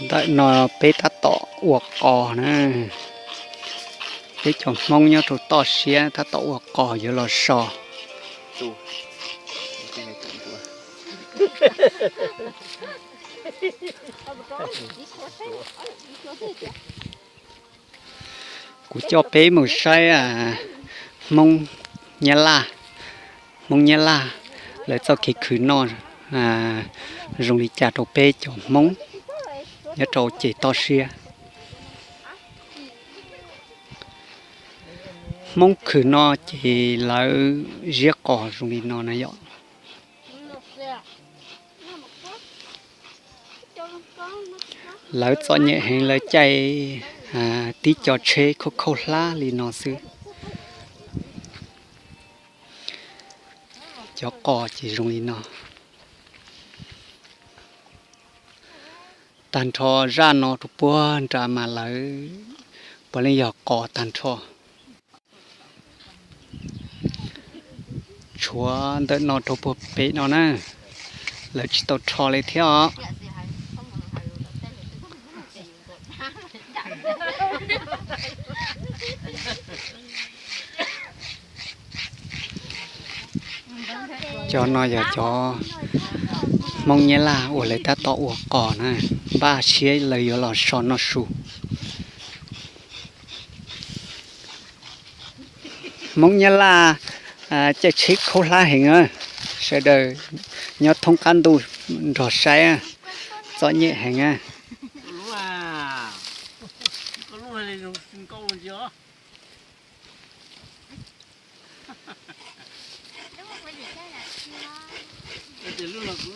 Ntawm no peb tab tom ua qos na. Peb cov Hmoob nyob rau toj siab tab tom ua qos yuav los so. Kuv coj peb mus saib Hmoob Nyab Laj, Hmoob Nyab Laj lawv txoj kev khwv noj zoo li cas rau peb cov Hmoob nyob rau ces toj siab. Hmoob khwv noj ces lawv ziab qos zoo li no na yom. Lawv txom nyem heev, lawv caij tib co tsheb khaub khaub hlab li no xwb. Cov qos ces zoo li no. Tag nrho zaj no rau puag nram mas lawv puav leej yog qos tag nrho. Tshuav ntawm no rau puag pem no na, lawv tsis tau rho li thiab os. Cov no yog cov Hmoob Nyab Laj uas lawv tab tom ua qos na, npaj siab lawv yuav los so noj su. Hmoob Nyab Laj caij tsheb khaub hlab heev, sawv daws nyob thoob qab ntuj nrog saib, txom nyem heev.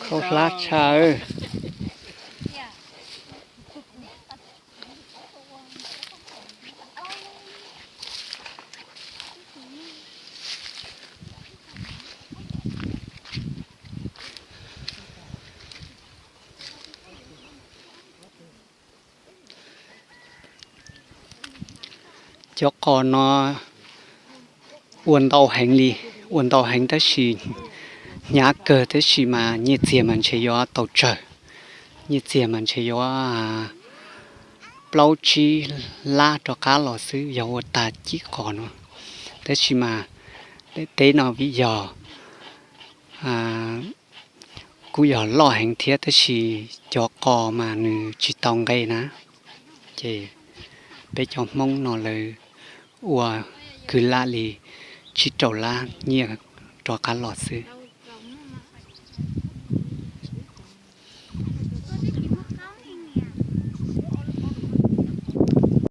Khaub hlab tshaj. Cov qos no ua ntau heev li, ua ntau heev tab sis hnyav kawg tab sis mas nyiaj txiag mas ntshe yuav tau tsawg, nyiaj txiag mas ntshe yuav plaub tsib lab rov qab los xwb yog ua tag cib qos no. Tab sis mas daim teb no vim yog kuj yog loj heev thiab tab sis cov qos mas nws tsis tau nqe na, ces peb cov Hmoob no lawv ua kwv lam li tsib rau lab nyiaj rov qab los xwb.